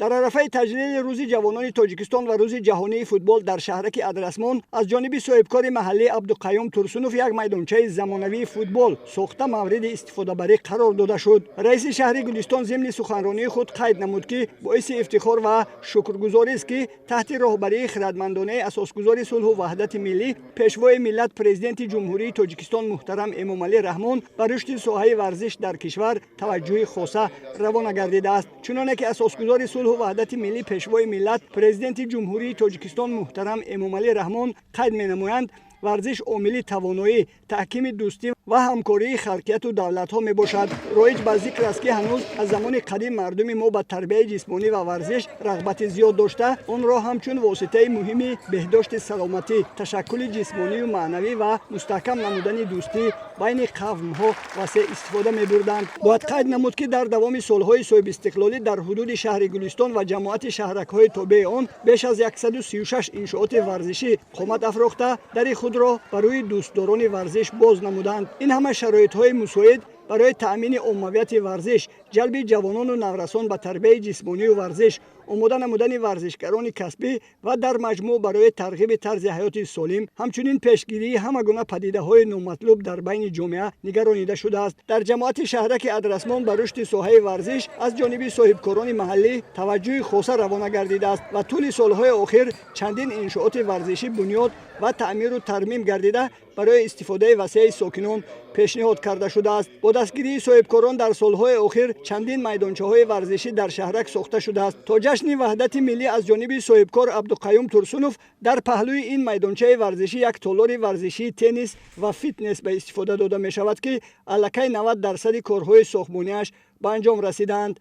Дар арафаи таҷлили Рӯзи ҷавонони Тоҷикистон ва Рӯзи ҷаҳонии футбол дар шаҳраки Адрасмон аз ҷониби соҳибкори маҳаллӣ Абдуқаюм Турсунов як майдончаи замонавии футбол сохта, мавриди истифодабарӣ қарор дода шуд. Раиси шаҳри Гулистон зимни суханронии худ қайд намуд, ки боиси ифтихор ва шукргузорист, ки таҳти роҳбарии хирадмандонаи асосгузори сулҳу ваҳдати миллӣ, Пешвои миллат, Президенти Ҷумҳурии Тоҷикистон муҳтарам Эмомалӣ Раҳмон ба рушди соҳаи варзиш дар кишвар таваҷҷӯҳи хоса равона гардидааст. Чуноне ки асосгузори сулҳу ваҳдати миллӣ, Пешвои миллат, Президенти Ҷумҳурии Тоҷикистон муҳтарам Эмомалӣ Раҳмон қайд менамоянд, варзиш омили тавоноӣ, таҳкими дӯстӣ ва ҳамкории халқияту давлатҳо мебошад. Роиҷ ба зикр аст, ки ҳанӯз аз замони қадим мардуми мо ба тарбияи ҷисмонӣ ва варзиш рағбати зиёд дошта, онро ҳамчун воситаи муҳими беҳдошти саломатӣ, ташаккули ҷисмонию маънавӣ ва мустаҳкам намудани дӯстӣ байни қавмҳо васеъ истифода мебурданд. Бояд қайд намуд, ки дар давоми солҳои соҳибистиқлолӣ дар ҳудуди шаҳри Гулистон ва ҷамоати шаҳракҳои тобеи он беш аз 136 иншооти варзишӣ қомат афрохта, дари худро ба рӯи дӯстдорони варзиш боз намуданд. Ин ҳама шароитҳои мусоид барои таъмини оммавияти варзиш, ҷалби ҷавонону наврасон ба тарбияи ҷисмонию варзиш, омода намудани варзишгарони касбӣ ва дар маҷмӯъ барои тарғиби тарзи ҳаёти солим, ҳамчунин пешгирии ҳама гуна падидаҳои номатлуб дар байни ҷомеа нигаронида шудааст. Дар ҷамоати шаҳраки Адрасмон ба рушди соҳаи варзиш аз ҷониби соҳибкорони маҳаллӣ таваҷҷӯҳи хоса равона гардидааст ва тӯли солҳои охир чандин иншооти варзишӣ бунёд ва таъмиру тармим гардида, барои истифодаи васеи сокинон пешниҳод карда шудааст. Бо дастгирии соҳибкорон дар солҳои охир чандин майдончаҳои варзишӣ дар шаҳрак сохта шудааст. То ҷашни ваҳдати миллӣ аз ҷониби соҳибкор Абдуқаюм Турсунов дар паҳлӯи ин майдончаи варзишӣ як толори варзишии теннис ва фитнес ба истифода дода мешавад, ки аллакай 90 дарсади корҳои сохтмониаш ба анҷом расидаанд.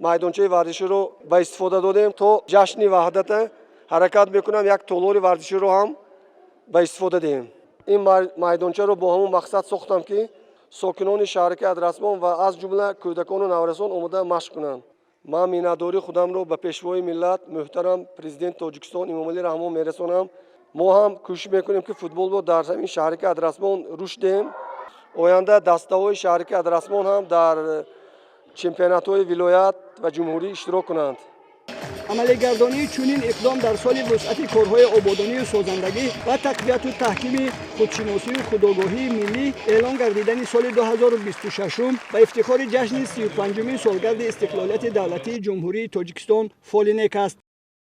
Майдончаи варзиширо ба истифода додем. То ҷашни ваҳдата ҳаракат мекунам, як толори варзиширо ҳам ба истифода диҳем. Ин майдончаро бо ҳамон мақсад сохтам, ки сокинони шаҳраки Адрасмон ва аз ҷумла кӯдакону наврасон омода машқ кунанд. Ман миннатдории худамро ба Пешвои миллат, муҳтарам Президенти Тоҷикистон Эмомалӣ Раҳмон мерасонам. Мо ҳам кӯшиш мекунем, ки футболро дар ҳамин шаҳраки Адрасмон рушд диҳем. Оянда дастаҳои шаҳраки Адрасмон ҳам дар чемпионатҳои вилоят ва ҷумҳурӣ иштирок кунанд. Амалигардонии чунин иқдом дар соли вусъати корҳои ободонию созандагӣ ва тақвияту таҳкими худшиносию худогоҳии миллӣ эълон гардидани соли 2026 ба ифтихори ҷашни 35-умин солгарди истиқлолияти давлатии Ҷумҳурии Тоҷикистон фоли нек аст.